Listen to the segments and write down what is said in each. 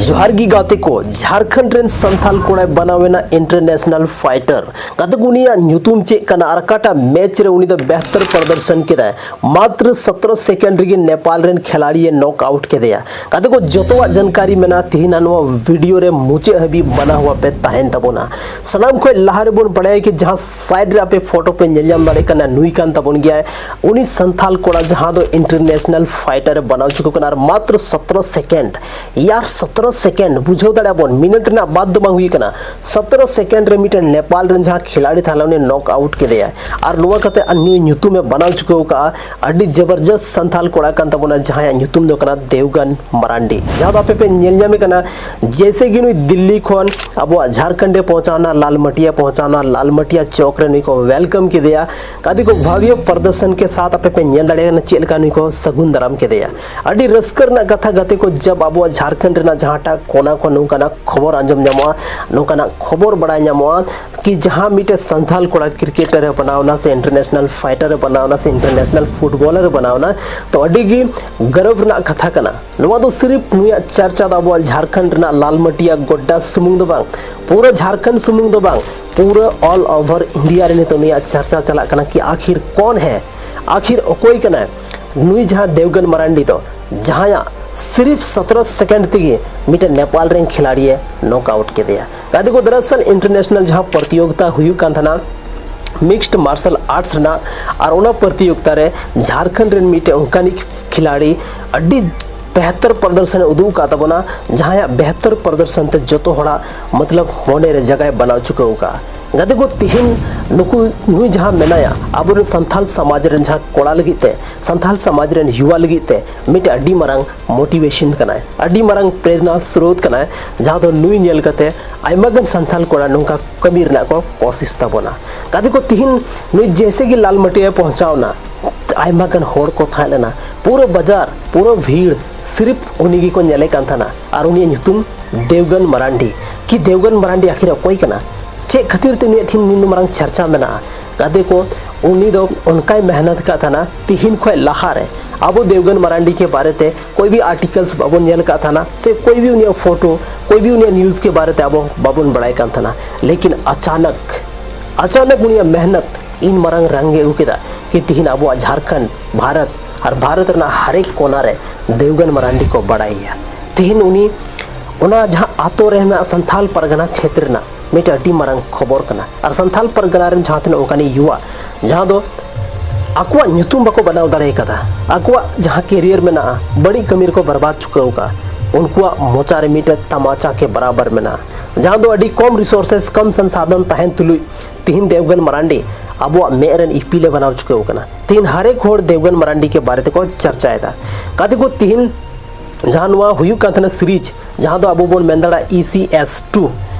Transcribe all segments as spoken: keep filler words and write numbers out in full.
ᱡᱚᱦᱟᱨ ᱜᱮ ᱜᱟᱛᱮ ᱠᱚ, ᱡᱷᱟᱲᱠᱷᱚᱸᱰ ᱨᱮᱱ ᱥᱟᱱᱛᱟᱞ ᱠᱚᱲᱟᱭ ᱵᱮᱱᱟᱣ ᱮᱱᱟ ᱤᱱᱴᱟᱨᱱᱮᱥᱱᱟᱞ ᱯᱷᱟᱭᱴᱟᱨ᱾ ᱜᱟᱛᱮ ᱠᱚ, ᱩᱱᱤᱭᱟᱜ ᱧᱩᱛᱩᱢ ᱪᱮᱫ ᱠᱟᱱᱟ ᱟᱨ ᱚᱠᱟᱴᱟᱜ ᱢᱮᱪ ᱨᱮ ᱩᱱᱤ ᱫᱚ ᱵᱮᱦᱛᱟᱨ ᱯᱨᱚᱫᱚᱨᱥᱚᱱ ᱠᱮᱫᱟᱭ? ᱢᱟᱛᱨᱚ ᱥᱚᱛᱨᱚ ᱥᱮᱠᱮᱱᱰ ᱨᱮᱜᱮ ᱱᱮᱯᱟᱞ ᱨᱮᱱ ᱠᱷᱮᱞᱟᱲᱤᱭᱮ ᱱᱚᱠ ᱟᱣᱩᱴ ᱠᱮᱫᱮᱭᱟ᱾ ᱜᱟᱛᱮ ᱠᱚ, ᱡᱚᱛᱚᱣᱟᱜ ᱡᱟᱱᱠᱟᱨᱤ ᱢᱮᱱᱟᱜᱼᱟ ᱛᱤᱦᱤᱧ ᱱᱚᱣᱟ ᱵᱷᱤᱰᱤᱭᱳ ᱨᱮ, ᱢᱩᱪᱟᱹᱫ ᱦᱟᱹᱵᱤᱡ ᱢᱟᱱᱟᱣ ᱟᱯᱮ ᱛᱟᱦᱮᱱ ᱛᱟᱵᱚᱱᱟ᱾ ᱥᱟᱱᱟᱢ ᱠᱷᱚᱱ ᱞᱟᱦᱟ ᱨᱮᱵᱚᱱ ᱵᱟᱲᱟᱭᱟ ᱠᱤ ᱡᱟᱦᱟᱸ ᱥᱟᱭᱤᱰ ᱨᱮ ᱟᱯᱮ ᱯᱷᱳᱴᱳ ᱯᱮ ᱧᱮᱞ ᱧᱟᱢ ᱫᱟᱲᱮᱭᱟᱜ ᱠᱟᱱᱟ, ᱱᱩᱭ ᱠᱟᱱ ᱛᱟᱵᱚᱱ ᱜᱮᱭᱟᱭ ᱩᱱᱤ ᱥᱟᱱᱛᱟᱞ ᱠᱚᱲᱟ ᱡᱟᱦᱟᱸ ᱫᱚ ᱤᱱᱴᱟᱨᱱᱮᱥᱱᱟᱞ ᱯᱷᱟᱭᱴᱟᱨ ᱮ ᱵᱮᱱᱟᱣ ᱪᱩᱠᱟᱹᱣ ᱠᱟᱱᱟ ᱟᱨ ᱢᱟᱛᱨᱚ ᱥᱚᱛᱨᱚ ᱥᱮᱠᱮᱱᱰ ᱭᱟᱨ ᱥᱚᱛᱨᱚ ᱥᱮᱠᱮᱱᱰ, ᱵᱩᱡᱷᱟᱹᱣ ᱫᱟᱲᱮᱭᱟᱜ ᱵᱚᱱ, ᱢᱤᱱᱤᱴ ᱨᱮᱱᱟᱜ ᱵᱟᱫ ᱫᱚ ᱵᱟᱝ ᱦᱩᱭ ᱠᱟᱱᱟ᱾ ᱥᱚᱛᱨᱚ ᱥᱮᱠᱮᱱᱰ ᱨᱮ ᱢᱤᱫᱴᱮᱱ ᱱᱮᱯᱟᱞ ᱨᱮᱱ ᱡᱟᱦᱟᱸ ᱠᱷᱤᱞᱟᱲᱤ ᱛᱟᱦᱮᱸ ᱞᱮᱱᱟ, ᱩᱱᱤ ᱱᱚᱠ ᱟᱣᱩᱴ ᱠᱮᱫᱮᱭᱟ᱾ ᱟᱨ ᱱᱚᱣᱟ ᱠᱟᱛᱮ ᱟᱨ ᱱᱩᱭ ᱧᱩᱛᱩᱢᱮ ᱵᱮᱱᱟᱣ ᱪᱩᱠᱟᱹᱣ ᱠᱟᱜᱼᱟ ᱟᱹᱰᱤ ᱡᱚᱵᱚᱨᱡᱚᱥ ᱥᱟᱱᱛᱷᱟᱞ ᱠᱚᱲᱟ ᱠᱟᱱ ᱛᱟᱵᱚᱱᱟ, ᱡᱟᱦᱟᱸᱭᱟᱜ ᱧᱩᱛᱩᱢ ᱫᱚ ᱠᱟᱱᱟ ᱫᱮᱣᱜᱟᱱ ᱢᱟᱨᱟᱱᱰᱤ᱾ ᱡᱟᱦᱟᱸ ᱫᱚ ᱟᱯᱮ ᱯᱮ ᱧᱮᱞ ᱧᱟᱢᱮ ᱠᱟᱱᱟ, ᱡᱮᱭᱥᱮ ᱜᱮ ᱱᱩᱭ ᱫᱤᱞᱞᱤ ᱠᱷᱚᱱ ᱟᱵᱚᱣᱟᱜ ᱡᱷᱟᱲᱠᱷᱚᱸᱰ ᱮ ᱯᱳᱸᱪᱷᱟᱣᱱᱟ, ᱞᱟᱞᱢᱟᱴᱤᱭᱟ ᱯᱳᱸᱪᱷᱟᱣᱱᱟ, ᱞᱟᱞᱢᱟᱴᱤᱭᱟ ᱪᱚᱠ ᱨᱮ ᱱᱩᱭ ᱠᱚ ᱣᱮᱞᱠᱟᱢ ᱠᱮᱫᱮᱭᱟ᱾ ᱜᱟᱛᱮ ᱠᱚ, ᱵᱷᱟᱵᱽᱭᱚ ᱯᱨᱚᱫᱚᱨᱥᱚᱱ ᱠᱮ ᱥᱟᱛᱷ ᱟᱯᱮ ᱯᱮ ᱧᱮᱞ ᱫᱟᱲᱮᱭᱟᱜ ᱠᱟᱱᱟ ᱪᱮᱫ ᱞᱮᱠᱟ ᱱᱩᱭ ᱠᱚ ᱥᱟᱹᱜᱩᱱ ᱫᱟᱨᱟᱢ ᱠᱮᱫᱮᱭᱟ᱾ ᱟᱹᱰᱤ ᱨᱟᱹᱥᱠᱟᱹ ᱨᱮᱱᱟᱜ ᱠᱟᱛᱷᱟ ᱜᱟᱛᱮ ᱠᱚ, ᱡᱟᱵ ᱟᱵᱚᱣᱟᱜ ᱡᱷᱟᱲᱠᱷᱚᱸᱰ ᱨᱮᱱᱟᱜ ᱡᱟᱦᱟᱸᱴᱟᱜ ᱠᱚᱱᱟ ᱠᱷᱚᱱ ᱱᱚᱝᱠᱟᱱᱟᱜ ᱠᱷᱚᱵᱚᱨ ᱟᱸᱡᱚᱢ ᱧᱟᱢᱚᱜᱼᱟ, ᱱᱚᱝᱠᱟᱱᱟᱜ ᱠᱷᱚᱵᱚᱨ ᱵᱟᱲᱟᱭ ᱧᱟᱢᱚᱜᱼᱟ ᱠᱤ ᱡᱟᱦᱟᱸ ᱢᱤᱫᱴᱮᱱ ᱥᱟᱱᱛᱷᱟᱞ ᱠᱚᱲᱟ ᱠᱨᱤᱠᱮᱴᱟᱨ ᱮ ᱵᱮᱱᱟᱣ ᱮᱱᱟ ᱥᱮ ᱤᱱᱴᱟᱨᱱᱮᱥᱱᱟᱞ ᱯᱷᱟᱭᱴᱟᱨ ᱮ ᱵᱮᱱᱟᱣ ᱮᱱᱟ ᱥᱮ ᱤᱱᱴᱟᱨᱱᱮᱥᱱᱟᱞ ᱯᱷᱩᱴᱵᱚᱞᱟᱨ ᱮ ᱵᱮᱱᱟᱣ ᱮᱱᱟ, ᱛᱚ ᱟᱹᱰᱤ ᱜᱮ ᱜᱚᱨᱚᱵᱽ ᱨᱮᱱᱟᱜ ᱠᱟᱛᱷᱟ ᱠᱟᱱᱟ᱾ ᱱᱚᱣᱟ ᱫᱚ ᱥᱤᱨᱤᱯ ᱱᱩᱭᱟᱜ ᱪᱟᱨᱪᱟ ᱫᱚ ᱟᱵᱚᱣᱟᱜ ᱡᱷᱟᱲᱠᱷᱚᱸᱰ ᱨᱮᱱᱟᱜ ᱞᱟᱞᱢᱟᱴᱤᱭᱟ ᱜᱚᱰᱰᱟ ᱥᱩᱢᱩᱝ ᱫᱚ ᱵᱟᱝ, ᱯᱩᱨᱟᱹ ᱡᱷᱟᱲᱠᱷᱚᱸᱰ ᱥᱩᱢᱩᱝ ᱫᱚ ᱵᱟᱝ, ᱯᱩᱨᱟᱹ ᱚᱞ ᱳᱵᱷᱟᱨ ᱤᱱᱰᱤᱭᱟ ᱨᱮ ᱱᱤᱛᱚᱜ ᱱᱩᱭᱟᱜ ᱪᱟᱨᱪᱟ ᱪᱟᱞᱟᱜ ᱠᱟᱱᱟ ᱠᱤ ᱟᱠᱷᱤᱨ ᱠᱚᱱ ᱦᱮ, ᱟᱠᱷᱤᱨ ᱚᱠᱚᱭ ᱠᱟᱱᱟᱭ ᱱᱩᱭ ᱡᱟᱦᱟᱸ ᱫᱮᱣᱜᱟᱱ ᱢᱟᱨᱟᱱᱰᱤ ᱫᱚ, ᱡᱟᱦᱟᱸᱭᱟᱜ ᱥᱤᱨᱤᱯ ᱥᱚᱛᱨᱚ ᱥᱮᱠᱮᱱᱰ ᱛᱮᱜᱮ ᱢᱤᱫᱴᱮᱱ ᱱᱮᱯᱟᱞ ᱨᱮᱱ ᱠᱷᱤᱞᱟᱲᱤᱭᱮ ᱱᱚᱠ ᱟᱣᱩᱴ ᱠᱮᱫᱮᱭᱟ᱾ ᱜᱟᱛᱮ ᱠᱚ, ᱫᱚᱨᱟᱥᱚᱞ ᱤᱱᱴᱟᱨᱱᱮᱥᱱᱟᱞ ᱡᱟᱦᱟᱸ ᱯᱨᱚᱛᱤᱭᱳᱜᱤᱛᱟ ᱦᱩᱭᱩᱜ ᱠᱟᱱ ᱛᱟᱦᱮᱱᱟ ᱢᱤᱠᱥᱰ ᱢᱟᱨᱥᱟᱞ ᱟᱨᱴᱥ ᱨᱮᱱᱟᱜ, ᱟᱨ ᱚᱱᱟ ᱯᱨᱚᱛᱤᱭᱳᱜᱤᱛᱟ ᱨᱮ ᱡᱷᱟᱲᱠᱷᱚᱸᱰ ᱨᱮᱱ ᱢᱤᱫᱴᱮᱱ ᱚᱱᱠᱟᱱᱤᱡ ᱠᱷᱤᱞᱟᱲᱤ ᱟᱹᱰᱤ ᱵᱮᱦᱛᱚᱨ ᱯᱨᱚᱫᱚᱨᱥᱚᱱ ᱮ ᱩᱫᱩᱜ ᱟᱠᱟᱫ ᱛᱟᱵᱚᱱᱟ, ᱡᱟᱦᱟᱸᱭᱟᱜ ᱵᱮᱦᱛᱚᱨ ᱯᱨᱚᱫᱚᱨᱥᱚᱱ ᱛᱮ ᱡᱚᱛᱚ ᱦᱚᱲᱟᱜ ᱢᱚᱛᱞᱚᱵ ᱢᱚᱱᱮ ᱨᱮ ᱡᱟᱭᱜᱟᱭ ᱵᱮᱱᱟᱣ ᱪᱩᱠᱟᱹᱣ ᱟᱠᱟᱫᱼᱟ᱾ ᱜᱟᱛᱮ ᱠᱚ, ᱛᱤᱦᱤᱧ ᱱᱩᱠᱩ, ᱱᱩᱭ ᱡᱟᱦᱟᱸ ᱢᱮᱱᱟᱭᱟ, ᱟᱵᱚᱨᱮᱱ ᱥᱟᱱᱛᱷᱟᱞ ᱥᱚᱢᱟᱡᱽ ᱨᱮᱱ ᱡᱟᱦᱟᱸ ᱠᱚᱲᱟ ᱞᱟᱹᱜᱤᱫ ᱛᱮ, ᱥᱟᱱᱛᱷᱟᱞ ᱥᱚᱢᱟᱡᱽ ᱨᱮᱱ ᱭᱩᱣᱟ ᱞᱟᱹᱜᱤᱫ ᱛᱮ ᱢᱤᱫᱴᱮᱱ ᱟᱹᱰᱤ ᱢᱟᱨᱟᱝ ᱢᱳᱴᱤᱵᱷᱮᱥᱚᱱ ᱠᱟᱱᱟᱭ, ᱟᱹᱰᱤ ᱢᱟᱨᱟᱝ ᱯᱨᱮᱨᱱᱟ ᱥᱨᱳᱛ ᱠᱟᱱᱟᱭ, ᱡᱟᱦᱟᱸ ᱫᱚ ᱱᱩᱭ ᱧᱮᱞ ᱠᱟᱛᱮ ᱟᱭᱢᱟ ᱜᱟᱱ ᱥᱟᱱᱛᱷᱟᱞ ᱠᱚᱲᱟ ᱱᱚᱝᱠᱟ ᱠᱟᱹᱢᱤ ᱨᱮᱱᱟᱜ ᱠᱚ ᱠᱳᱥᱤᱥ ᱛᱟᱵᱚᱱᱟ᱾ ᱜᱟᱛᱮ ᱠᱚ, ᱛᱤᱦᱤᱧ ᱱᱩᱭ ᱡᱮᱭᱥᱮ ᱜᱮ ᱞᱟᱞᱢᱟᱴᱤᱭᱟ ᱯᱳᱸᱪᱷᱟᱣ ᱮᱱᱟ, ᱟᱭᱢᱟ ᱜᱟᱱ ᱦᱚᱲ ᱠᱚ ᱛᱟᱦᱮᱸ ᱞᱮᱱᱟ, ᱯᱩᱨᱟᱹ ᱵᱟᱡᱟᱨ, ᱯᱩᱨᱟᱹ ᱵᱷᱤᱲ ᱥᱤᱨᱤᱯ ᱩᱱᱤ ᱜᱮᱠᱚ ᱧᱮᱞᱮ ᱠᱟᱱ ᱛᱟᱦᱮᱱᱟ᱾ ᱟᱨ ᱩᱱᱤᱭᱟᱜ ᱧᱩᱛᱩᱢ ᱫᱮᱣᱜᱟᱱ ᱢᱟᱨᱟᱱᱰᱤ᱾ ᱠᱤ ᱫᱮᱣᱜᱟᱱ ᱢᱟᱨᱟᱱᱰᱤ ᱟᱠᱷᱤᱨ ᱚᱠᱚᱭ ᱠᱟᱱᱟ? ᱪᱮᱫ ᱠᱷᱟᱹᱛᱤᱨ ᱛᱮ ᱱᱩᱭᱟᱜ ᱛᱤᱦᱤᱧ ᱱᱩᱱᱟᱹᱜ ᱢᱟᱨᱟᱝ ᱪᱟᱨᱪᱟ ᱢᱮᱱᱟᱜᱼᱟ? ᱜᱟᱛᱮ ᱠᱚ, ᱩᱱᱤ ᱫᱚ ᱚᱱᱠᱟᱭ ᱢᱮᱦᱱᱚᱛ ᱠᱟᱜ ᱛᱟᱦᱮᱱᱟ, ᱛᱤᱦᱤᱧ ᱠᱷᱚᱱ ᱞᱟᱦᱟ ᱨᱮ ᱟᱵᱚ ᱫᱮᱣᱜᱟᱱ ᱢᱟᱨᱟᱱᱰᱤ ᱠᱮ ᱵᱟᱨᱮ ᱛᱮ ᱠᱚᱭ ᱵᱷᱤ ᱟᱨᱴᱤᱠᱚᱞᱥ ᱵᱟᱵᱚᱱ ᱧᱮᱞ ᱠᱟᱜ ᱛᱟᱦᱮᱱᱟ, ᱥᱮ ᱠᱚᱭ ᱵᱷᱤ ᱩᱱᱤᱭᱟᱜ ᱯᱷᱳᱴᱳ, ᱠᱚᱭ ᱵᱷᱤ ᱩᱱᱤᱭᱟᱜ ᱱᱤᱭᱩᱡᱽ ᱠᱮ ᱵᱟᱨᱮ ᱛᱮ ᱟᱵᱚ ᱵᱟᱵᱚᱱ ᱵᱟᱲᱟᱭ ᱠᱟᱱ ᱛᱟᱦᱮᱱᱟ᱾ ᱞᱮᱠᱤᱱ ᱟᱪᱟᱱᱚᱠ, ᱟᱪᱟᱱᱚᱠ ᱩᱱᱤᱭᱟᱜ ᱢᱮᱦᱱᱚᱛ ᱤᱱ ᱢᱟᱨᱟᱝ ᱨᱟᱝ ᱮ ᱟᱹᱜᱩ ᱠᱮᱫᱟ ᱠᱤ ᱛᱤᱦᱤᱧ ᱟᱵᱚᱣᱟᱜ ᱡᱷᱟᱲᱠᱷᱚᱸᱰ, ᱵᱷᱟᱨᱚᱛ ᱟᱨ ᱵᱷᱟᱨᱚᱛ ᱨᱮᱱᱟᱜ ᱦᱟᱨᱮᱠ ᱠᱚᱱᱟ ᱨᱮ ᱫᱮᱣᱜᱟᱱ ᱢᱟᱨᱟᱱᱰᱤ ᱠᱚ ᱵᱟᱲᱟᱭᱮᱭᱟ᱾ ᱛᱤᱦᱤᱧ ᱩᱱᱤ ᱚᱱᱟ ᱡᱟᱦᱟᱸ ᱟᱛᱳ ᱨᱮ ᱢᱮᱱᱟᱜ ᱥᱟᱱᱛᱷᱟᱞ ᱯᱟᱨᱜᱟᱱᱟ ᱪᱷᱮᱛᱨᱚ ᱨᱮᱱᱟᱜ ᱢᱤᱫᱴᱮᱱ ᱟᱹᱰᱤ ᱢᱟᱨᱟᱝ ᱠᱷᱚᱵᱚᱨ ᱠᱟᱱᱟ᱾ ᱟᱨ ᱥᱟᱱᱛᱷᱟᱞ ᱯᱟᱨᱜᱟᱱᱟ ᱨᱮᱱ ᱡᱟᱦᱟᱸ ᱛᱤᱱᱟᱹᱜ ᱚᱱᱠᱟᱱᱤᱡ ᱭᱩᱣᱟ, ᱡᱟᱦᱟᱸ ᱫᱚ ᱟᱠᱚᱣᱟᱜ ᱧᱩᱛᱩᱢ ᱵᱟᱠᱚ ᱵᱮᱱᱟᱣ ᱫᱟᱲᱮ ᱠᱟᱫᱟ, ᱟᱠᱚᱣᱟᱜ ᱡᱟᱦᱟᱸ ᱠᱮᱨᱤᱭᱟᱨ ᱢᱮᱱᱟᱜᱼᱟ, ᱵᱟᱹᱲᱤᱡ ᱠᱟᱹᱢᱤ ᱨᱮᱠᱚ ᱵᱟᱨᱵᱟᱫ ᱪᱩᱠᱟᱹᱣ ᱠᱟᱜᱼᱟ, ᱩᱱᱠᱩᱣᱟᱜ ᱢᱚᱪᱟ ᱨᱮ ᱢᱤᱫᱴᱮᱱ ᱛᱟᱢᱟᱪᱟ ᱠᱮ ᱵᱟᱨᱟᱵᱟᱨ ᱢᱮᱱᱟᱜᱼᱟ, ᱡᱟᱦᱟᱸ ᱫᱚ ᱟᱹᱰᱤ ᱠᱚᱢ ᱨᱤᱥᱳᱨᱥᱮᱥ, ᱠᱚᱢ ᱥᱚᱝᱥᱟᱫᱷᱚᱱ ᱛᱟᱦᱮᱱ ᱛᱩᱞᱩᱡ ᱛᱤᱦᱤᱧ ᱫᱮᱣᱜᱟᱱ ᱢᱟᱨᱟᱱᱰᱤ ᱟᱵᱚᱣᱟᱜ ᱢᱮᱫ ᱨᱮᱱ ᱤᱯᱤᱞ ᱮ ᱵᱮᱱᱟᱣ ᱪᱩᱠᱟᱹᱣ ᱠᱟᱱᱟ᱾ ᱛᱤᱦᱤᱧ ᱦᱟᱨᱮᱠ ᱦᱚᱲ ᱫᱮᱣᱜᱟᱱ ᱢᱟᱨᱟᱱᱰᱤ ᱠᱮ ᱵᱟᱨᱮ ᱛᱮᱠᱚ ᱪᱟᱨᱪᱟᱭᱮᱫᱟ᱾ ᱜᱟᱛᱮ ᱠᱚ, ᱛᱤᱦᱤᱧ ᱡᱟᱦᱟᱸ ᱱᱚᱣᱟ ᱦᱩᱭᱩᱜ ᱠᱟᱱ ᱛᱟᱦᱮᱱᱟ ᱥᱤᱨᱤᱡᱽ, ᱡᱟᱦᱟᱸ ᱫᱚ ᱟᱵᱚ ᱵᱚᱱ ᱢᱮᱱ ᱫᱟᱲᱮᱭᱟᱜᱼᱟ E C S two,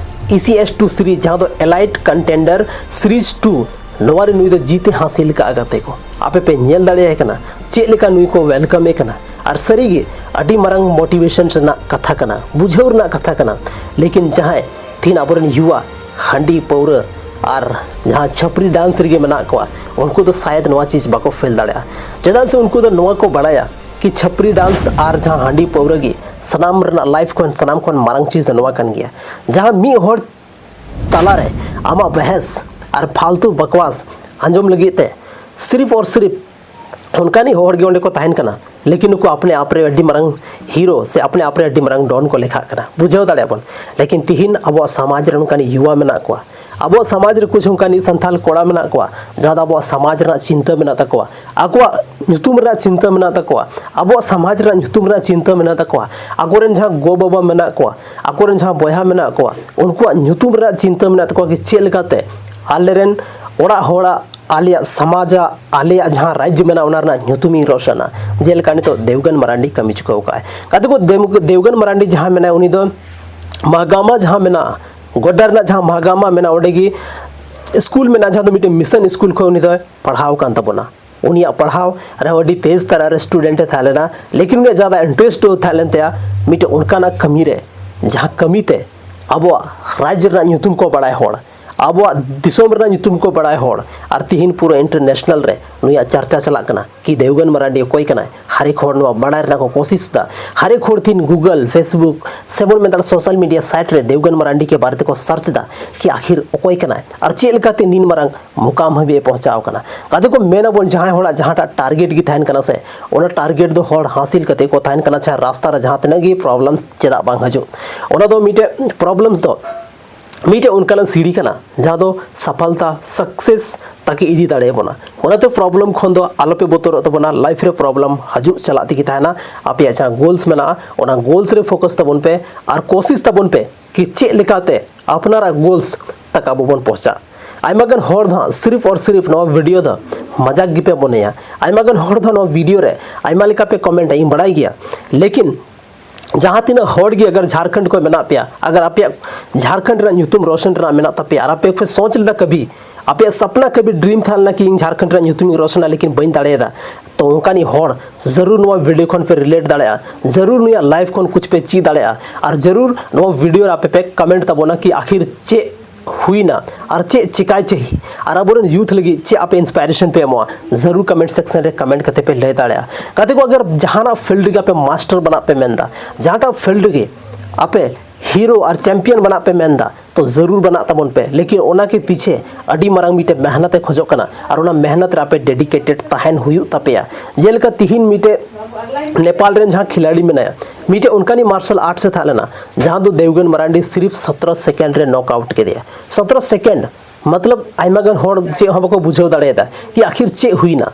E C S two series, ᱡᱟᱦᱟᱸ ᱫᱚ ᱮᱞᱟᱭᱤᱴ ᱠᱚᱱᱴᱮᱱᱰᱟᱨ ᱥᱤᱨᱤᱡᱽ ᱴᱩ, ᱱᱚᱣᱟ ᱨᱮ ᱱᱩᱭ ᱫᱚ ᱡᱤᱛ ᱮ ᱦᱟᱥᱤᱞ ᱠᱟᱜᱼᱟ᱾ ᱜᱟᱛᱮ ᱠᱚ, ᱟᱯᱮ ᱯᱮ ᱧᱮᱞ ᱫᱟᱲᱮᱭᱟᱭ ᱠᱟᱱᱟ ᱪᱮᱫ ᱞᱮᱠᱟ ᱱᱩᱭ ᱠᱚ ᱣᱮᱞᱠᱟᱢ ᱮ ᱠᱟᱱᱟ᱾ ᱟᱨ ᱥᱟᱹᱨᱤᱜᱮ ᱟᱹᱰᱤ ᱢᱟᱨᱟᱝ ᱢᱳᱴᱤᱵᱷᱮᱥᱚᱱ ᱨᱮᱱᱟᱜ ᱠᱟᱛᱷᱟ ᱠᱟᱱᱟ, ᱵᱩᱡᱷᱟᱹᱣ ᱨᱮᱱᱟᱜ ᱠᱟᱛᱷᱟ ᱠᱟᱱᱟ᱾ ᱞᱮᱠᱤᱱ ᱡᱟᱦᱟᱸᱭ ᱛᱤᱦᱤᱧ ᱟᱵᱚᱨᱮᱱ ᱭᱩᱣᱟ ᱦᱟᱺᱰᱤ ᱯᱟᱹᱣᱨᱟᱹ ᱟᱨ ᱡᱟᱦᱟᱸ ᱪᱷᱟᱹᱯᱨᱤ ᱰᱟᱱᱥ ᱨᱮᱜᱮ ᱢᱮᱱᱟᱜ ᱠᱚᱣᱟ, ᱩᱱᱠᱩ ᱫᱚ ᱥᱟᱭᱮᱫ ᱱᱚᱣᱟ ᱪᱤᱡᱽ ᱵᱟᱠᱚ ᱯᱷᱮᱞ ᱫᱟᱲᱮᱭᱟᱜᱼᱟ᱾ ᱪᱮᱫᱟᱜ ᱥᱮ ᱩᱱᱠᱩ ᱫᱚ ᱱᱚᱣᱟ ᱠᱚ ᱵᱟᱲᱟᱭᱟ ᱠᱤ ᱪᱷᱟᱹᱯᱨᱤ ᱰᱟᱱᱥ ᱟᱨ ᱡᱟᱦᱟᱸ ᱦᱟᱺᱰᱤ ᱯᱟᱹᱣᱨᱟᱹ ᱜᱮ ᱥᱟᱱᱟᱢ ᱨᱮᱱᱟᱜ ᱞᱟᱭᱤᱯᱷ ᱠᱷᱚᱱ ᱥᱟᱱᱟᱢ ᱠᱷᱚᱱ ᱢᱟᱨᱟᱝ ᱪᱤᱡᱽ ᱫᱚ ᱱᱚᱣᱟ ᱠᱟᱱ ᱜᱮᱭᱟ᱾ ᱡᱟᱦᱟᱸ ᱢᱤᱫ ᱦᱚᱲ ᱛᱟᱞᱟᱨᱮ ᱟᱢᱟᱜ ᱵᱟᱦᱮᱥ ᱟᱨ ᱯᱷᱟᱞᱛᱩ ᱵᱟᱠᱣᱟᱥ ᱟᱸᱡᱚᱢ ᱞᱟᱹᱜᱤᱫ ᱛᱮ ᱥᱤᱨᱤᱯ ᱚᱨ ᱥᱤᱨᱤᱯ ᱚᱱᱠᱟᱱᱤᱡ ᱦᱚᱲ ᱜᱮ ᱚᱸᱰᱮ ᱠᱚ ᱛᱟᱦᱮᱱ ᱠᱟᱱᱟ, ᱞᱮᱠᱤᱱ ᱱᱩᱠᱩ ᱟᱯᱱᱮ ᱟᱯ ᱨᱮ ᱟᱹᱰᱤ ᱢᱟᱨᱟᱝ ᱦᱤᱨᱳ ᱥᱮ ᱟᱯᱱᱮ ᱟᱯ ᱨᱮ ᱟᱹᱰᱤ ᱢᱟᱨᱟᱝ ᱰᱚᱱ ᱠᱚ ᱞᱮᱠᱷᱟᱜ ᱠᱟᱱᱟ, ᱵᱩᱡᱷᱟᱹᱣ ᱫᱟᱲᱮᱭᱟᱜ ᱵᱚᱱ᱾ ᱞᱮᱠᱤᱱ ᱛᱤᱦᱤᱧ ᱟᱵᱚᱣᱟᱜ ᱥᱚᱢᱟᱡᱽ ᱨᱮ ᱚᱱᱠᱟᱱᱤᱡ ᱭᱩᱣᱟ ᱢᱮᱱᱟᱜ ᱠᱚᱣᱟ, ᱟᱵᱚᱣᱟᱜ ᱥᱚᱢᱟᱡᱽ ᱨᱮ ᱠᱩᱪᱷ ᱚᱱᱠᱟᱱᱤᱡ ᱥᱟᱱᱛᱟᱞ ᱠᱚᱲᱟ ᱢᱮᱱᱟᱜ ᱠᱚᱣᱟ, ᱡᱟᱦᱟᱸ ᱫᱚ ᱟᱵᱚᱣᱟᱜ ᱥᱚᱢᱟᱡᱽ ᱨᱮᱱᱟᱜ ᱪᱤᱱᱛᱟᱹ ᱢᱮᱱᱟᱜ ᱛᱟᱠᱚᱣᱟ, ᱟᱠᱚᱣᱟᱜ ᱧᱩᱛᱩᱢ ᱨᱮᱱᱟᱜ ᱪᱤᱱᱛᱟᱹ ᱢᱮᱱᱟᱜ ᱛᱟᱠᱚᱣᱟ, ᱟᱵᱚᱣᱟᱜ ᱥᱚᱢᱟᱡᱽ ᱨᱮᱱᱟᱜ ᱧᱩᱛᱩᱢ ᱨᱮᱱᱟᱜ ᱪᱤᱱᱛᱟᱹ ᱢᱮᱱᱟᱜ ᱛᱟᱠᱚᱣᱟ, ᱟᱠᱚᱨᱮᱱ ᱡᱟᱦᱟᱸ ᱜᱚ ᱵᱟᱵᱟ ᱢᱮᱱᱟᱜ ᱠᱚᱣᱟ, ᱟᱠᱚᱨᱮᱱ ᱡᱟᱦᱟᱸ ᱵᱚᱭᱦᱟ ᱢᱮᱱᱟᱜ ᱠᱚᱣᱟ, ᱩᱱᱠᱩᱣᱟᱜ ᱧᱩᱛᱩᱢ ᱨᱮᱱᱟᱜ ᱪᱤᱱᱛᱟᱹ ᱢᱮᱱᱟᱜ ᱛᱟᱠᱚᱣᱟ ᱠᱤ ᱪᱮᱫ ᱞᱮᱠᱟᱛᱮ ᱟᱞᱮᱨᱮᱱ ᱚᱲᱟᱜ ᱦᱚᱲᱟᱜ, ᱟᱞᱮᱭᱟᱜ ᱥᱚᱢᱟᱡᱟᱜ, ᱟᱞᱮᱭᱟᱜ ᱡᱟᱦᱟᱸ ᱨᱟᱡᱽ ᱢᱮᱱᱟᱜᱼᱟ, ᱚᱱᱟ ᱨᱮᱱᱟᱜ ᱧᱩᱛᱩᱢᱤᱧ ᱨᱚᱥᱟᱱᱟ᱾ ᱡᱮᱞᱮᱠᱟ ᱱᱤᱛᱚᱜ ᱫᱮᱣᱜᱟᱱ ᱢᱟᱨᱟᱱᱰᱤ ᱠᱟᱹᱢᱤ ᱪᱩᱠᱟᱹᱣ ᱠᱟᱜᱼᱟᱭ᱾ ᱜᱟᱛᱮ ᱠᱚ, ᱫᱮᱣ-, ᱫᱮᱣᱜᱟᱱ ᱢᱟᱨᱟᱱᱰᱤ ᱡᱟᱦᱟᱸ ᱢᱮᱱᱟᱭ, ᱩᱱᱤ ᱫᱚ ᱢᱟᱦᱜᱟᱢᱟ ᱡᱟᱦᱟᱸ ᱢᱮᱱᱟᱜᱼᱟ, ᱜᱚᱰᱰᱟ ᱨᱮᱱᱟᱜ ᱡᱟᱦᱟᱸ ᱢᱟᱦᱜᱟᱢᱟ ᱢᱮᱱᱟᱜᱼᱟ, ᱚᱸᱰᱮ ᱜᱮ ᱥᱠᱩᱞ ᱢᱮᱱᱟᱜᱼᱟ, ᱡᱟᱦᱟᱸ ᱫᱚ ᱢᱤᱫᱴᱮᱱ ᱢᱤᱥᱚᱱ ᱥᱠᱩᱞ ᱠᱷᱚᱱ ᱩᱱᱤ ᱫᱚᱭ ᱯᱟᱲᱦᱟᱣ ᱠᱟᱱ ᱛᱟᱵᱚᱱᱟ᱾ ᱩᱱᱤᱭᱟᱜ ᱯᱟᱲᱦᱟᱣ ᱨᱮᱦᱚᱸ ᱟᱹᱰᱤ ᱛᱮᱡᱽ ᱛᱟᱨᱟ ᱨᱮ ᱥᱴᱩᱰᱮᱱᱴ ᱮ ᱛᱟᱦᱮᱸ ᱞᱮᱱᱟ, ᱞᱮᱠᱤᱱ ᱩᱱᱤᱭᱟᱜ ᱡᱟᱫᱟ ᱤᱱᱴᱟᱨᱮᱥᱴ ᱫᱚ ᱛᱟᱦᱮᱸ ᱞᱮᱱ ᱛᱟᱭᱟ ᱢᱤᱫᱴᱮᱱ ᱚᱱᱠᱟᱱᱟᱜ ᱠᱟᱹᱢᱤ ᱨᱮ, ᱡᱟᱦᱟᱸ ᱠᱟᱹᱢᱤ ᱛᱮ ᱟᱵᱚᱣᱟᱜ ᱨᱟᱡᱽ ᱨᱮᱱᱟᱜ ᱧᱩᱛᱩᱢ ᱠᱚ ᱵᱟᱲᱟᱭ ᱦᱚᱲ, ᱟᱵᱚᱣᱟᱜ ᱫᱤᱥᱚᱢ ᱨᱮᱱᱟᱜ ᱧᱩᱛᱩᱢ ᱠᱚ ᱵᱟᱲᱟᱭ ᱦᱚᱲ, ᱟᱨ ᱛᱤᱦᱤᱧ ᱯᱩᱨᱟᱹ ᱤᱱᱴᱟᱨᱱᱮᱥᱱᱟᱞ ᱨᱮ ᱱᱩᱭᱟᱜ ᱪᱟᱨᱪᱟ ᱪᱟᱞᱟᱜ ᱠᱟᱱᱟ ᱠᱤ ᱫᱮᱣᱜᱟᱱ ᱢᱟᱨᱟᱱᱰᱤ ᱚᱠᱚᱭ ᱠᱟᱱᱟᱭ᱾ ᱦᱟᱨᱮᱠ ᱦᱚᱲ ᱱᱚᱣᱟ ᱵᱟᱲᱟᱭ ᱨᱮᱱᱟᱜ ᱠᱚ ᱠᱳᱥᱤᱥ ᱫᱟ᱾ ᱦᱟᱨᱮᱠ ᱦᱚᱲ ᱛᱤᱦᱤᱧ ᱜᱩᱜᱚᱞ, ᱯᱷᱮᱥᱵᱩᱠ ᱥᱮ ᱵᱚᱱ ᱢᱮᱱ ᱫᱟᱲᱮᱭᱟᱜᱼᱟ ᱥᱳᱥᱟᱞ ᱢᱤᱰᱤᱭᱟ ᱥᱟᱭᱤᱴ ᱨᱮ ᱫᱮᱣᱜᱟᱱ ᱢᱟᱨᱟᱱᱰᱤ ᱠᱮ ᱵᱟᱨᱮ ᱛᱮᱠᱚ ᱥᱟᱨᱪ ᱫᱟ ᱠᱤ ᱟᱠᱷᱤᱨ ᱚᱠᱚᱭ ᱠᱟᱱᱟᱭ ᱟᱨ ᱪᱮᱫ ᱞᱮᱠᱟᱛᱮ ᱱᱤᱱ ᱢᱟᱨᱟᱝ ᱢᱩᱠᱟᱢ ᱦᱟᱹᱵᱤᱡ ᱮ ᱯᱚᱦᱪᱟᱣ ᱠᱟᱱᱟ᱾ ᱜᱟᱛᱮ ᱠᱚ, ᱢᱮᱱ ᱟᱵᱚᱱ ᱡᱟᱦᱟᱸᱭ ᱦᱚᱲᱟᱜ ᱡᱟᱦᱟᱸᱴᱟᱜ ᱴᱟᱨᱜᱮᱴ ᱜᱮ ᱛᱟᱦᱮᱱ ᱠᱟᱱᱟ ᱥᱮ, ᱚᱱᱟ ᱴᱟᱨᱜᱮᱴ ᱫᱚ ᱦᱚᱲ ᱦᱟᱥᱤᱞ ᱠᱟᱛᱮ ᱠᱚ ᱛᱟᱦᱮᱱ ᱠᱟᱱᱟ, ᱪᱟᱦᱮ ᱨᱟᱥᱛᱟ ᱨᱮ ᱡᱟᱦᱟᱸ ᱛᱤᱱᱟᱹᱜ ᱜᱮ ᱯᱨᱚᱵᱞᱮᱢᱥ ᱪᱮᱫᱟᱜ ᱵᱟᱝ ᱦᱤᱡᱩᱜ, ᱚᱱᱟ ᱫᱚ ᱢᱤᱫᱴᱮᱡ ᱯᱨᱚᱵᱞᱮᱢᱥ ᱫᱚ ᱢᱤᱫᱴᱮᱡ ᱚᱱᱠᱟᱱᱟᱜ ᱥᱤᱲᱤ ᱠᱟᱱᱟ ᱡᱟᱦᱟᱸ ᱫᱚ ᱥᱟᱯᱷᱟᱞᱛᱟ, ᱥᱟᱠᱥᱮᱥ ᱛᱟᱠᱤ ᱤᱫᱤ ᱫᱟᱲᱮᱭᱟᱵᱚᱱᱟ᱾ ᱚᱱᱟᱛᱮ ᱯᱨᱚᱵᱞᱮᱢ ᱠᱷᱚᱱ ᱫᱚ ᱟᱞᱚᱯᱮ ᱵᱚᱛᱚᱨᱚᱜ ᱛᱟᱵᱚᱱᱟ᱾ ᱞᱟᱭᱤᱯᱷ ᱨᱮ ᱯᱨᱚᱵᱞᱮᱢ ᱦᱤᱡᱩᱜ ᱪᱟᱞᱟᱜ ᱛᱮᱜᱮ ᱛᱟᱦᱮᱱᱟ᱾ ᱟᱯᱮᱭᱟᱜ ᱡᱟᱦᱟᱸ ᱜᱳᱞᱥ ᱢᱮᱱᱟᱜᱼᱟ, ᱚᱱᱟ ᱜᱳᱞᱥ ᱨᱮ ᱯᱷᱳᱠᱟᱥ ᱛᱟᱵᱚᱱ ᱯᱮ ᱟᱨ ᱠᱳᱥᱤᱥ ᱛᱟᱵᱚᱱ ᱯᱮ ᱠᱤ ᱪᱮᱫ ᱞᱮᱠᱟᱛᱮ ᱟᱯᱱᱟᱨᱟᱜ ᱜᱳᱞᱥ ᱛᱟᱠ ᱟᱵᱚ ᱵᱚᱱ ᱯᱚᱦᱪᱟᱜ᱾ ᱟᱭᱢᱟ ᱜᱟᱱ ᱦᱚᱲ ᱫᱚ ᱦᱟᱸᱜ ᱥᱤᱨᱤᱯ ᱟᱨ ᱥᱤᱨᱤᱯ ᱱᱚᱣᱟ ᱵᱷᱤᱰᱤᱭᱳ ᱫᱚ ᱢᱟᱡᱟᱠ ᱜᱮᱯᱮ ᱢᱚᱱᱮᱭᱟ᱾ ᱟᱭᱢᱟ ᱜᱟᱱ ᱦᱚᱲ ᱫᱚ ᱱᱚᱣᱟ ᱵᱷᱤᱰᱤᱭᱳ ᱨᱮ ᱟᱭᱢᱟ ᱞᱮᱠᱟ ᱯᱮ ᱠᱚᱢᱮᱱᱴᱟ, ᱤᱧ ᱵᱟᱲᱟᱭ ᱜᱮᱭᱟ, ᱞᱮᱠᱤᱱ ᱡᱟᱦᱟᱸ ᱛᱤᱱᱟᱹᱜ ᱦᱚᱲ ᱜᱮ ᱟᱜᱟᱨ ᱡᱷᱟᱨᱠᱷᱚᱸᱰ ᱠᱷᱚᱱ ᱢᱮᱱᱟᱜ ᱯᱮᱭᱟ, ᱟᱜᱟᱨ ᱟᱯᱮᱭᱟᱜ ᱡᱷᱟᱨᱠᱷᱚᱸᱰ ᱨᱮᱱᱟᱜ ᱧᱩᱛᱩᱢ ᱨᱳᱥᱚᱱ ᱨᱮᱱᱟᱜ ᱢᱮᱱᱟᱜ ᱛᱟᱯᱮᱭᱟ ᱟᱨ ᱟᱯᱮ ᱯᱮ ᱥᱳᱪ ᱞᱮᱫᱟ ᱠᱟᱵᱷᱤ, ᱟᱯᱮᱭᱟᱜ ᱥᱟᱯᱱᱟ ᱠᱟᱵᱷᱤ ᱰᱨᱤᱢ ᱛᱟᱦᱮᱸ ᱞᱮᱱᱟ ᱠᱤ ᱤᱧ ᱡᱷᱟᱨᱠᱷᱚᱸᱰ ᱨᱮᱱᱟᱜ ᱧᱩᱛᱩᱢ ᱤᱧ ᱨᱳᱥᱚᱱᱟ, ᱞᱮᱠᱤᱱ ᱵᱟᱹᱧ ᱫᱟᱲᱮᱭᱟᱫᱟ, ᱛᱚ ᱚᱱᱠᱟᱱᱤᱡ ᱦᱚᱲ ᱡᱟᱹᱨᱩᱲ ᱱᱚᱣᱟ ᱵᱷᱤᱰᱤᱭᱳ ᱠᱷᱚᱱ ᱯᱮ ᱨᱤᱞᱮᱴ ᱫᱟᱲᱮᱭᱟᱜᱼᱟ, ᱡᱟᱹᱨᱩᱲ ᱱᱩᱭᱟᱜ ᱞᱟᱭᱤᱯᱷ ᱠᱷᱚᱱ ᱠᱩᱪ ᱯᱮ ᱪᱮᱫ ᱫᱟᱲᱮᱭᱟᱜᱼᱟ᱾ ᱟᱨ ᱡᱟᱹᱨᱩᱲ ᱱᱚᱣᱟ ᱵᱷᱤᱰᱤᱭᱳ ᱨᱮ ᱟᱯᱮ ᱯᱮ ᱠᱚᱢᱮᱱᱴ ᱛᱟᱵᱚᱱᱟ ᱠᱤ ᱟᱠᱷᱤᱨ ᱪᱮᱫ ᱦᱩᱭᱱᱟ ᱟᱨ ᱪᱮᱫ ᱪᱮᱠᱟᱭ ᱪᱟᱹᱦᱤ, ᱟᱨ ᱟᱵᱚᱨᱮᱱ ᱭᱩᱛᱷ ᱞᱟᱹᱜᱤᱫ ᱪᱮᱫ ᱟᱯᱮ ᱤᱱᱥᱯᱟᱭᱨᱮᱥᱚᱱ ᱯᱮ ᱮᱢᱚᱜᱼᱟ, ᱡᱟᱹᱨᱩᱲ ᱠᱚᱢᱮᱱᱴ ᱥᱮᱠᱥᱚᱱ ᱨᱮ ᱠᱚᱢᱮᱱᱴ ᱠᱟᱛᱮ ᱯᱮ ᱞᱟᱹᱭ ᱫᱟᱲᱮᱭᱟᱜᱼᱟ᱾ ᱜᱟᱛᱮ ᱠᱚ, ᱟᱜᱟᱨ ᱡᱟᱦᱟᱱᱟᱜ ᱯᱷᱤᱞᱰ ᱨᱮᱜᱮ ᱟᱯᱮ ᱢᱟᱥᱴᱟᱨ ᱵᱮᱱᱟᱜ ᱯᱮ ᱢᱮᱱᱫᱟ, ᱡᱟᱦᱟᱸᱴᱟᱜ ᱯᱷᱤᱞᱰ ᱨᱮᱜᱮ ᱟᱯᱮ ᱦᱤᱨᱳ ᱟᱨ ᱪᱟᱢᱯᱤᱭᱟᱱ ᱵᱮᱱᱟᱜ ᱯᱮ ᱢᱮᱱᱫᱟ, ᱛᱚ ᱡᱟᱹᱨᱩᱲ ᱵᱮᱱᱟᱜ ᱛᱟᱵᱚᱱ ᱯᱮ, ᱞᱮᱠᱤᱱ ᱚᱱᱟ ᱠᱮ ᱯᱤᱪᱷᱮ ᱟᱹᱰᱤ ᱢᱟᱨᱟᱝ ᱢᱤᱫᱴᱮᱡ ᱢᱮᱦᱱᱚᱛ ᱮ ᱠᱷᱚᱡᱚᱜ ᱠᱟᱱᱟ ᱟᱨ ᱚᱱᱟ ᱢᱮᱦᱱᱚᱛ ᱨᱮ ᱟᱯᱮ ᱰᱮᱰᱤᱠᱮᱴᱮᱰ ᱛᱟᱦᱮᱱ ᱦᱩᱭᱩᱜ ᱛᱟᱯᱮᱭᱟ᱾ ᱡᱮᱞᱮᱠᱟ ᱛᱤᱦᱤᱧ ᱢᱤᱫᱴᱮᱡ ᱱᱮᱯᱟᱞ ᱨᱮᱱ ᱡᱟᱦᱟᱸ ᱠᱷᱤᱞᱟᱲᱤ ᱢᱮᱱᱟᱭᱟ, ᱢᱤᱫᱴᱮᱡ ᱚᱱᱠᱟᱱᱤᱡ ᱢᱟᱨᱥᱟᱞ ᱟᱨᱴᱥ ᱮ ᱛᱟᱦᱮᱸ ᱞᱮᱱᱟ ᱡᱟᱦᱟᱸ ᱫᱚ ᱫᱮᱣᱜᱟᱱ ᱢᱟᱨᱟᱱᱰᱤ ᱥᱤᱨᱤᱯ ᱥᱚᱛᱨᱚ ᱥᱮᱠᱮᱱᱰ ᱨᱮ ᱱᱚᱠ ᱟᱣᱩᱴ ᱠᱮᱫᱮᱭᱟ᱾ ᱥᱚᱛᱨᱚ ᱥᱮᱠᱮᱱᱰ, ᱢᱚᱛᱞᱚᱵ ᱟᱭᱢᱟ ᱜᱟᱱ ᱦᱚᱲ ᱪᱮᱫ ᱦᱚᱸ ᱵᱟᱠᱚ ᱵᱩᱡᱷᱟᱹᱣ ᱫᱟᱲᱮᱭᱟᱫᱟ ᱠᱤ ᱟᱠᱷᱤᱨ ᱪᱮᱫ ᱦᱩᱭᱱᱟ᱾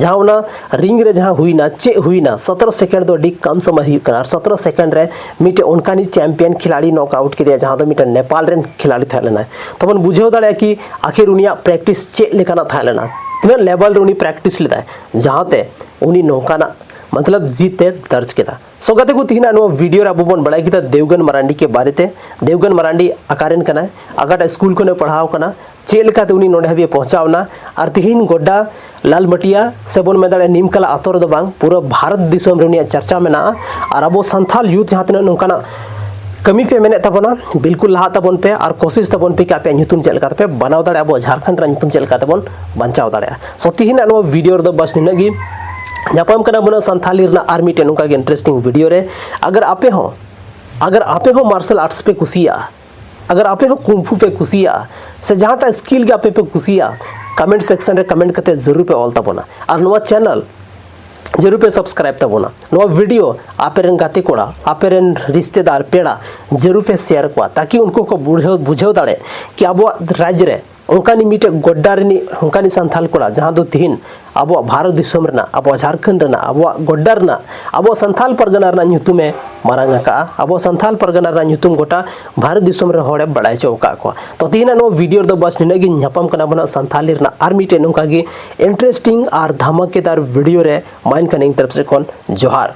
ᱡᱟᱦᱟᱸ ᱚᱱᱟ ᱨᱤᱝ ᱨᱮ ᱡᱟᱦᱟᱸ ᱦᱩᱭᱱᱟ, ᱪᱮᱫ ᱦᱩᱭᱱᱟ, ᱥᱚᱛᱨᱚ ᱥᱮᱠᱮᱱᱰ ᱫᱚ ᱟᱹᱰᱤ ᱠᱚᱢ ᱥᱚᱢᱚᱭ ᱦᱩᱭᱩᱜ ᱠᱟᱱᱟ᱾ ᱟᱨ ᱥᱚᱛᱨᱚ ᱥᱮᱠᱮᱱᱰ ᱨᱮ ᱢᱤᱫᱴᱮᱱ ᱚᱱᱠᱟᱱᱤᱡ ᱪᱟᱢᱯᱤᱭᱟᱱ ᱠᱷᱤᱞᱟᱲᱤ ᱱᱚᱠ ᱟᱣᱩᱴ ᱠᱮᱫᱮᱭᱟ, ᱡᱟᱦᱟᱸ ᱫᱚ ᱢᱤᱫᱴᱮᱱ ᱱᱮᱯᱟᱞ ᱨᱮᱱ ᱠᱷᱤᱞᱟᱲᱤ ᱛᱟᱦᱮᱸ ᱞᱮᱱᱟᱭ᱾ ᱛᱚᱵᱚᱱ ᱵᱩᱡᱷᱟᱹᱣ ᱫᱟᱲᱮᱭᱟᱜᱼᱟ ᱠᱤ ᱟᱠᱷᱤᱨ ᱩᱱᱤᱭᱟᱜ ᱯᱨᱮᱠᱴᱤᱥ ᱪᱮᱫ ᱞᱮᱠᱟᱱᱟᱜ ᱛᱟᱦᱮᱸ ᱞᱮᱱᱟ, ᱛᱤᱱᱟᱹᱜ ᱞᱮᱵᱮᱞ ᱨᱮ ᱩᱱᱤ ᱯᱨᱮᱠᱴᱤᱥ ᱞᱮᱫᱟᱭ, ᱡᱟᱦᱟᱸᱛᱮ ᱩᱱᱤ ᱱᱚᱝᱠᱟᱱᱟᱜ ᱢᱚᱛᱞᱚᱵ ᱡᱤᱛ ᱮ ᱫᱟᱨᱡᱽ ᱠᱮᱫᱟ᱾ ᱥᱚ ᱜᱟᱛᱮ ᱠᱚ, ᱛᱮᱦᱮᱧᱟᱜ ᱱᱚᱣᱟ ᱵᱷᱤᱰᱤᱭᱳ ᱨᱮ ᱟᱵᱚ ᱵᱚᱱ ᱵᱟᱲᱟᱭ ᱠᱮᱫᱟ ᱫᱮᱣᱜᱟᱱ ᱢᱟᱨᱟᱱᱰᱤ ᱠᱮ ᱵᱟᱨᱮᱛᱮ᱾ ᱫᱮᱣᱜᱟᱱ ᱢᱟᱨᱟᱱᱰᱤ ᱚᱠᱟᱨᱮᱱ ᱠᱟᱱᱟᱭ, ᱚᱠᱟᱴᱟᱜ ᱥᱠᱩᱞ ᱠᱷᱚᱱᱮ ᱯᱟᱲᱦᱟᱣ ᱠᱟᱱᱟ, ᱪᱮᱫ ᱞᱮᱠᱟᱛᱮ ᱩᱱᱤ ᱱᱚᱰᱮ ᱦᱟᱹᱵᱤᱡ ᱮ ᱯᱚᱦᱪᱟᱣ ᱮᱱᱟ, ᱟᱨ ᱛᱤᱦᱤᱧ ᱜᱚᱰᱰᱟ ᱞᱟᱞᱢᱟᱴᱤᱭᱟ ᱥᱮ ᱵᱚᱱ ᱢᱮᱱ ᱫᱟᱲᱮᱭᱟᱜᱼᱟ ᱱᱤᱢᱠᱟᱞᱟ ᱟᱛᱳ ᱨᱮᱫᱚ ᱵᱟᱝ, ᱯᱩᱨᱟᱹ ᱵᱷᱟᱨᱚᱛ ᱫᱤᱥᱚᱢ ᱨᱮ ᱩᱱᱤᱭᱟᱜ ᱪᱟᱨᱪᱟ ᱢᱮᱱᱟᱜᱼᱟ᱾ ᱟᱨ ᱟᱵᱚ ᱥᱟᱱᱛᱷᱟᱞ ᱭᱩᱛᱷ ᱡᱟᱦᱟᱸ ᱛᱤᱱᱟᱹᱜ ᱱᱚᱝᱠᱟᱱᱟᱜ ᱠᱟᱹᱢᱤ ᱯᱮ ᱢᱮᱱᱮᱫ ᱛᱟᱵᱚᱱᱟ, ᱵᱤᱞᱠᱩᱞ ᱞᱟᱦᱟᱜ ᱛᱟᱵᱚᱱ ᱯᱮ ᱟᱨ ᱠᱳᱥᱤᱥ ᱛᱟᱵᱚᱱ ᱯᱮ ᱠᱤ ᱟᱯᱮᱭᱟᱜ ᱧᱩᱛᱩᱢ ᱪᱮᱫ ᱞᱮᱠᱟ ᱛᱮᱯᱮ ᱵᱟᱱᱟᱣ ᱫᱟᱲᱮᱭᱟᱜᱼᱟ, ᱟᱵᱚ ᱡᱷᱟᱲᱠᱷᱚᱸᱰ ᱨᱮᱱᱟᱜ ᱧᱩᱛᱩᱢ ᱪᱮᱫ ᱞᱮᱠᱟ ᱛᱮᱵᱚᱱ ᱵᱟᱧᱪᱟᱣ ᱫᱟᱲᱮᱭᱟᱜᱼᱟ᱾ ᱥᱚ ᱛᱤᱦᱤᱧᱟᱜ ᱱᱚᱣᱟ ᱵᱷᱤᱰᱤᱭᱳ ᱨᱮᱫᱚ ᱵᱟᱥ ᱱᱤᱱᱟᱹᱜ ᱜᱮ᱾ ᱧᱟᱯᱟᱢ ᱠᱟᱱᱟ ᱵᱚᱱ ᱥᱟᱱᱛᱷᱟᱞᱤ ᱨᱮᱱᱟᱜ ᱟᱨ ᱢᱤᱫᱴᱮᱱ ᱱᱚᱝᱠᱟ ᱜᱮ ᱤᱱᱴᱟᱨᱮᱥᱴᱤᱝ ᱵᱷᱤᱰᱤᱭᱳ ᱨᱮ᱾ ᱟᱜᱟᱨ ᱟᱯᱮ ᱦᱚᱸ, ᱟᱜᱟᱨ ᱟᱯᱮ ᱦᱚᱸ ᱢᱟᱨᱥᱟᱞ ᱟᱨᱴᱥ ᱯᱮ ᱠᱩᱥᱤᱭᱟᱜᱼᱟ, ᱟᱜᱟᱨ ᱟᱯᱮ ᱦᱚᱸ ᱠᱩᱢᱯᱷᱩ ᱯᱮ ᱠᱩᱥᱤᱭᱟᱜᱼᱟ, ᱥᱮ ᱡᱟᱦᱟᱸᱴᱟᱜ ᱥᱠᱤᱞ ᱜᱮ ᱟᱯᱮ ᱯᱮ ᱠᱩᱥᱤᱭᱟᱜᱼᱟ, ᱠᱚᱢᱮᱱᱴ ᱥᱮᱠᱥᱚᱱ ᱨᱮ ᱠᱚᱢᱮᱱᱴ ᱠᱟᱛᱮ ᱡᱟᱹᱨᱩᱲ ᱯᱮ ᱚᱞ ᱛᱟᱵᱚᱱᱟ᱾ ᱟᱨ ᱱᱚᱣᱟ ᱪᱮᱱᱮᱞ ᱡᱟᱹᱨᱩᱲ ᱯᱮ ᱥᱟᱵᱥᱠᱨᱟᱭᱤᱵ ᱛᱟᱵᱚᱱᱟ᱾ ᱱᱚᱣᱟ ᱵᱷᱤᱰᱤᱭᱳ ᱟᱯᱮ ᱨᱮᱱ ᱜᱟᱛᱮ ᱠᱚᱲᱟ, ᱟᱯᱮ ᱨᱮᱱ ᱨᱤᱥᱛᱮᱫᱟᱨ, ᱯᱮᱲᱟ ᱡᱟᱹᱨᱩᱲ ᱯᱮ ᱥᱮᱭᱟᱨ ᱠᱚᱣᱟ, ᱛᱟᱠᱤ ᱩᱱᱠᱩ ᱠᱚ ᱵᱩᱡᱷᱟᱹᱣ, ᱵᱩᱡᱷᱟᱹᱣ ᱫᱟᱲᱮ ᱠᱤ ᱟᱵᱚᱣᱟᱜ ᱨᱟᱡᱽ ᱨᱮ ᱚᱱᱠᱟᱱᱤᱡ ᱢᱤᱫᱴᱮᱡ ᱜᱚᱰᱰᱟ ᱨᱤᱱᱤᱡ, ᱚᱱᱠᱟᱱᱤᱡ ᱥᱟᱱᱛᱷᱟᱞ ᱠᱚᱲᱟ ᱡᱟᱦᱟᱸ ᱫᱚ ᱛᱤᱦᱤᱧ ᱟᱵᱚᱣᱟᱜ ᱵᱷᱟᱨᱚᱛ ᱫᱤᱥᱚᱢ ᱨᱮᱱᱟᱜ, ᱟᱵᱚᱣᱟᱜ ᱡᱷᱟᱲᱠᱷᱚᱸᱰ ᱨᱮᱱᱟᱜ, ᱟᱵᱚᱣᱟᱜ ᱜᱚᱰᱰᱟ ᱨᱮᱱᱟᱜ, ᱟᱵᱚᱣᱟᱜ ᱥᱟᱱᱛᱷᱟᱞ ᱯᱟᱨᱜᱟᱱᱟ ᱨᱮᱱᱟᱜ ᱧᱩᱛᱩᱢᱮ ᱢᱟᱨᱟᱝ ᱟᱠᱟᱜᱼᱟ, ᱟᱵᱚᱣᱟᱜ ᱥᱟᱱᱛᱷᱟᱞ ᱯᱟᱨᱜᱟᱱᱟ ᱨᱮᱱᱟᱜ ᱧᱩᱛᱩᱢ ᱜᱚᱴᱟ ᱵᱷᱟᱨᱚᱛ ᱫᱤᱥᱚᱢ ᱨᱮ ᱦᱚᱲᱮ ᱵᱟᱲᱟᱭ ᱦᱚᱪᱚ ᱟᱠᱟᱫ ᱠᱚᱣᱟ᱾ ᱛᱚ ᱛᱤᱦᱤᱧᱟᱜ ᱱᱚᱣᱟ ᱵᱷᱤᱰᱤᱭᱳ ᱨᱮᱫᱚ ᱵᱟᱥ ᱱᱤᱱᱟᱹᱜ ᱜᱮ᱾ ᱧᱟᱯᱟᱢ ᱠᱟᱱᱟ ᱵᱚᱱ ᱦᱟᱸᱜ ᱥᱟᱱᱛᱷᱟᱞᱤ ᱨᱮᱱᱟᱜ ᱟᱨ ᱢᱤᱫᱴᱮᱡ ᱱᱚᱝᱠᱟ ᱜᱮ ᱤᱱᱴᱟᱨᱮᱥᱴᱤᱝ ᱟᱨ ᱫᱷᱟᱢᱟᱠᱮᱫᱟᱨ ᱵᱷᱤᱰᱤᱭᱳ ᱨᱮ᱾ ᱢᱟ ᱮᱱᱠᱷᱟᱱ ᱤᱧ ᱛᱚᱨᱚᱯ ᱥᱮᱫ ᱠᱷᱚᱱ ᱡᱚᱦᱟᱨ᱾